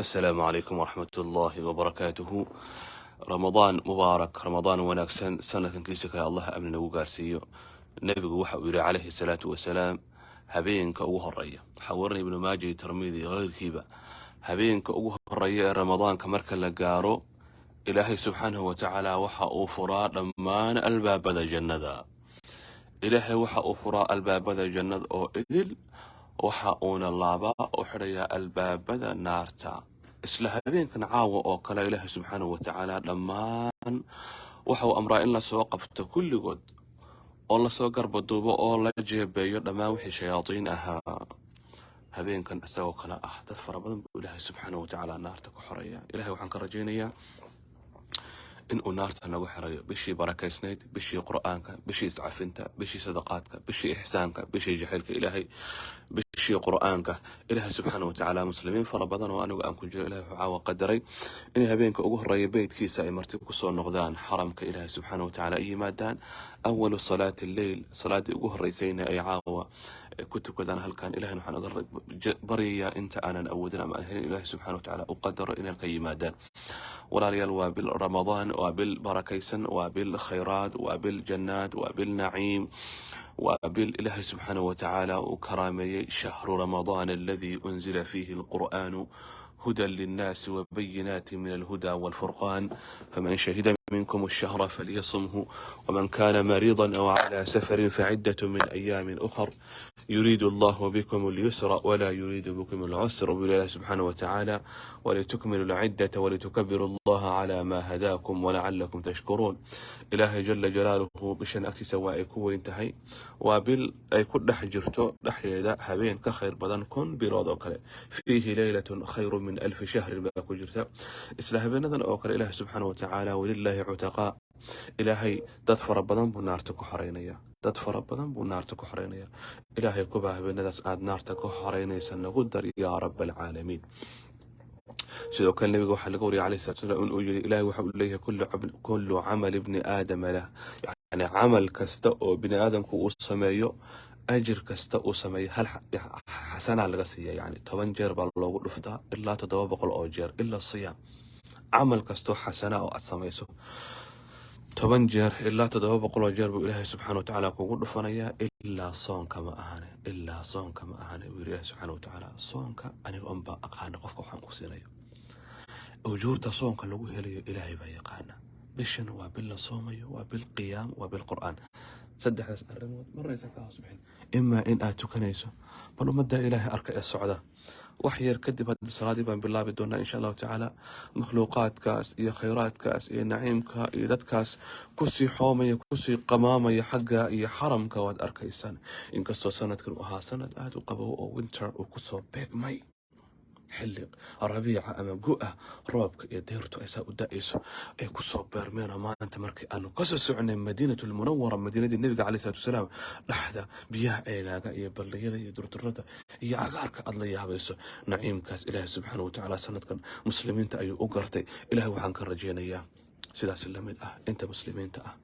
Asalaamu calaykum waraxmatullaahi wabarakaatuhu. Ramadaan mubaarak, Ramadaan wanaagsan. Sanadkankiisa kale Allah amni nagu gaarsiiyo. Nebigu waxa uu yidhi, calayhi salaatu wasalaam, habeenka ugu horeeya, waxaa warinaya Ibnu Maaja iyo Tirmidi iyo keyrkiiba, habeenka ugu horeeya ee Ramadaanka marka la gaaro, Ilaahay subxaanahu wa tacaala waxa uu furaa dhammaan albaabada jannada. Ilaahay waxa uu furaa albaabada jannada oo idil, waxa uuna laabaa oo xidhayaa albaabada naarta. Isla habeenkan caawa oo kale, Ilaahay subxaanahu wa tacaala dhammaan waxa uu amraa in lasoo qabto kulligood oo lasoo garbaduubo oo la jeebeeyo dhammaan wixii shayaadiin ahaa. Habeenkan isagoo kale ah, dad fara badan buu Ilaahay subxaanahu wa tacaala naarta ku xoreeya. Ilahay waxaan ka rajaynayaa inuu naarta nagu xirayo bishii barakaysnayd, bishii Qur-aanka, bishii iscafinta, bishii sadaqaadka, bishii ixsaanka, bishii jacaylka Ilaahay, bishii Qur-aanka. Ilaahay subxaana wa tacaala muslimiin fara badan oo anigu aan ku jiro, Ilahay wuxuu caawa qadaray inay habeenka ugu horeeya beytkiisa ay marti kusoo noqdaan, xaramka Ilaahay subxaana wa tacaala ay yimaadaan, awalu salaati lleyl, salaadii ugu horeysayna ay caawa ku tukadaan halkan. Ilahayna waxaan uga baryayaa inta aanan awoodin ama aan helin, Ilaahay subxaana wa tacaala u qadaro inay ka yimaadaan. Walaalayaal, waa bil Ramadaan, waa bil barakaysan, waa bil khayraad, waa bil jannaad, waa bil naciim, waa bil Ilaahay subxaanahu wa tacaala uu karaameeyey. شهر رمضان الذي أنزل فيه القرآن هدى للناس وبينات من الهدى والفرقان، فمن شهد منكم الشهر فليصمه، ومن كان مريضا أو على سفر فعدة من أيام أخر، يريد الله بكم اليسر ولا يريد بكم العسر. بالله سبحانه وتعالى: ولتكملوا العدة ولتكبروا الله على ما هداكم ولعلكم تشكرون. Ilaahay jala jalaaluhu bishan agtiisa waa ay ku weyn tahay. Waa bil ay ku dhex jirto dhexdeeda habeen ka khayr badan 1000 bilood oo kale. فيه ليلة خير من ألف شهر baa ku jirta isla habeenadan oo kale. Ilaahay subxaana wa tacaala: ولله عتقاء. Ilaahay dad fara badan buu naarta ku xoreynaya, dad fara badan buu naarta ku xoreynaya. Ilaahay kubaa habeenadaas aad naarta ku xoreynaysa nagu dar, yaa rab alcaalamiin. Sidoo kale nabiga waxaa laga wariyay, alayhi salatu wasalam, inuu yiri: Ilahay waxa uu leeyahay: كل عمل ابن آدم له. Yani camal kasta oo bini aadamku uu sameeyo, ajir kasta uu sameeyo, hal xasanaa laga siiya, yani 10 jeer baa loogu dhuftaa ilaa 700 oo jeer, إلا الصيام. Camal kastoo xasana oo aad samayso, 10 jeer ilaa 700 oo jeer buu Ilaahay subxaana wa tacaala kugu dhufanayaa, ilaa soonka ma ahane, ilaa soonka ma ahane, buu yiri Ilaahay subxaana wa tacaala. Soonka aniga unbaa aqaana qofka waxaan ku siinayo. Ujuurta soonka lagu helayo Ilaahay baa yaqaana. Bishan waa bil la soomayo, waa bil qiyaam, waa bil Qur'aan. Saddexdaas arrimood marnaysa ka hoos bixin, imaa in aad tukanayso. Bal ummadda Ilaahay arka ee socda. Wax yar kadib hadda salaadii baan bilaabi doonaa, insha Allahu tacaala. Makhluuqaadkaas iyo khayraadkaas iyo naciimka iyo dadkaas kusii xoomaya, kusii qamaamaya xagga iyo xaramka waad arkaysaan. Inkastoo sanadkan uu ahaa sanad aada u qabow oo winter uu kusoo beegmay, xilli rabiica ama gu-a, roobka iyo deyrtu ay saa u da-ayso, ay kusoo beermeen. Maanta markii aanu kasoo soconay Madiinatu Lmunawara, madiinadii Nebiga caleyhi salatu wasalaam, dhexda biyaha ceegaaga iyo balliyada iyo durdurada iyo cagaarka aad la yaabayso, naciimkaas Ilaahay subxaana wa tacaala sanadkan muslimiinta ayuu u gartay. Ilahay waxaan ka rajaynayaa sidaas lamid ah inta muslimiinta ah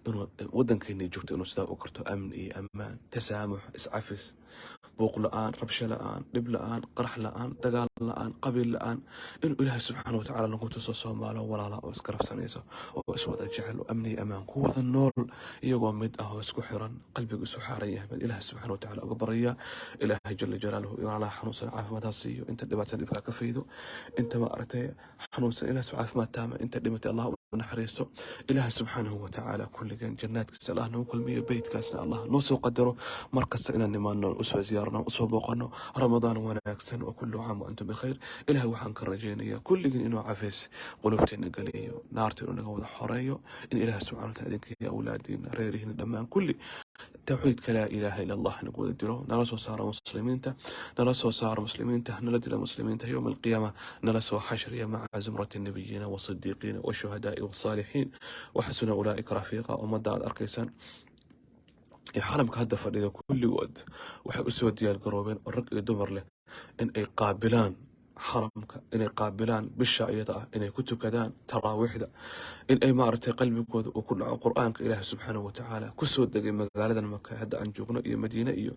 inuu wadankeena joogto inuu sidaa u karto: amni iyo ammaan, tasaamux, iscafis, buuq la-aan, rabsho la-aan, dhib la-aan, qarax la-aan, dagaal la-aan, qabiil la-aan, inuu Ilaahay subxaana watacaala nagu tuso Soomaalo walaala oo iskarabsanaysa oo iswada jecel oo amni iyo amaan ku wada nool, iyagoo mid ah oo isku xiran, qalbigu isu xaaran yahay, baan Ilaahay subxaana watacaala uga baryaa. Ilaahay jala jalaaluhu walaalaha xanuunsan caafimaad ha siiyo, inta dhibaatan dhibkaa ka faydo, inta ma aragtay xanuunsan Ilaah caafimaad taama, inta dhimatay Allah u naxariisto. Ilaahay subxaanahu watacaala kulligan jannaadkiisa Allah nagu kulmiyo, beytkaasna Allah noo soo qadaro mar kasta inaan nimaano, usoo ziyaarno, usoo booqano. Ramadaan wanaagsan, وكل عام وأنتم بخير. Ilahay waxaan ka rajaynayaa kulligin inuu cafis qulubteena geliyo, naarta inuu naga wada xoreeyo, in Ilaah subxana wataala idinka iyo awlaadiina, reerihiina, dhammaan kulli tawxiidka laa ilaaha ila Allah nagu wada dilo, nala soo saaro muslimiinta, nala soo saaro muslimiinta, nala dila muslimiinta, yowma alqiyaama nala soo xashriya مع زمرة النبيين والصديقين والشهداء والصالحين وحسن أولئك رفيقا. Ummadda aad arkaysaan ee xaramka hadda fadhida kulligood waxay usoo diyaar garoobeen oo rag iyo dumar leh in ay qaabilaan Xaramka inay qaabilaan bisha iyada ah, inay ku tukadaan taraawiixda, in ay maaragtay qalbigooda uu ku dhaco Qur-aanka Ilaahay subxaanahu watacaala kusoo degay magaaladan Maka hadda aan joogno iyo Madiine. Iyo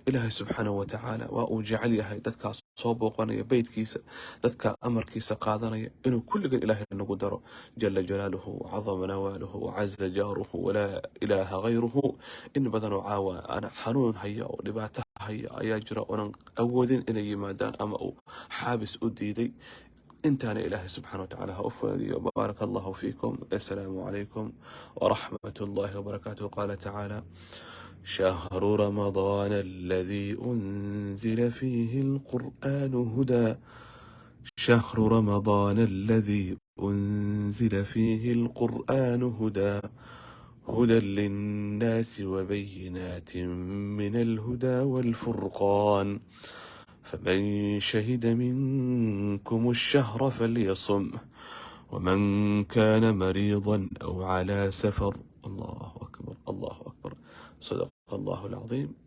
Ilaahay subxaanahu watacaala waa uu jecel yahay dadkaas soo booqanaya beytkiisa, dadka amarkiisa qaadanaya, inuu kulligan Ilaahay nagu daro, jala jalaaluhu wacadama nawaaluhu wacaza jaaruhu walaa ilaaha gayruhu. In badanoo caawa aan xanuun haya oo dhibaato haya ayaa jira, oonan awoodin inay yimaadaan ama uu xaabis u diiday. Intaana Ilaahay subxana watacaala ha u fududeeyo. Baaraka Allahu fiikum. Assalaamu calaykum waraxmat ullahi wabarakaatuh. Qaala tacaala: شهر رمضان الذي أنزل فيه القرآن هدى، شهر رمضان الذي أنزل فيه القرآن هدى للناس وبينات من الهدى والفرقان، فمن شهد منكم الشهر فليصم، ومن كان مريضا أو على سفر. الله أكبر، الله أكبر، صدق الله العظيم.